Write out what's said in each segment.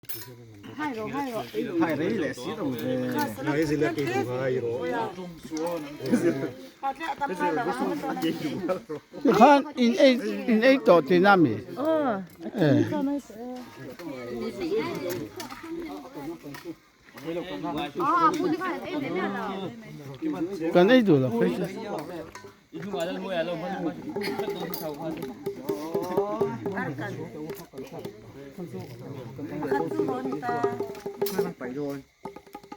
Tikhan in ei in ei tawh tihna mi? Kan ei duh lo phei chu.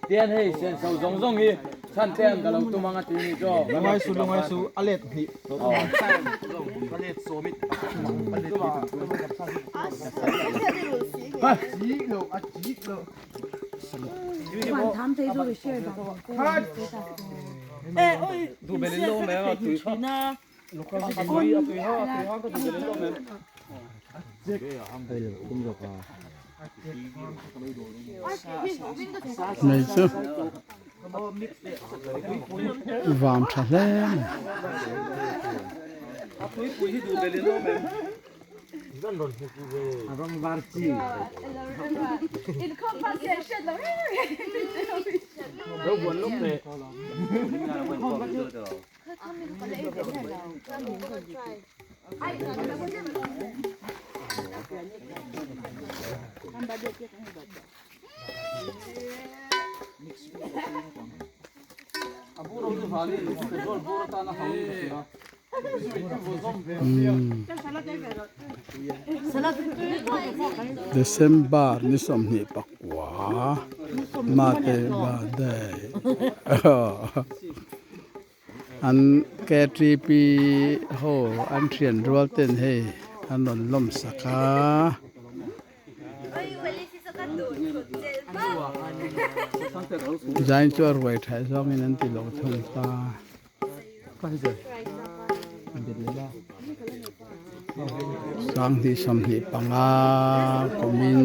Tian hei sian so zawng zawng hi chhan te an ka lo tum anga ti ni chaw. Lungai su lungai su a let hnih. A let sawmit. A let Nei chu vam tha hle mai. December ni 29 mate birthday an KTP ho an thian rual ten hei an rawn lawm sak a. Zain chu a ruai thaih zawngin an ti lo thung ta. 2025 kumin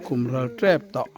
kum ral tep tawh.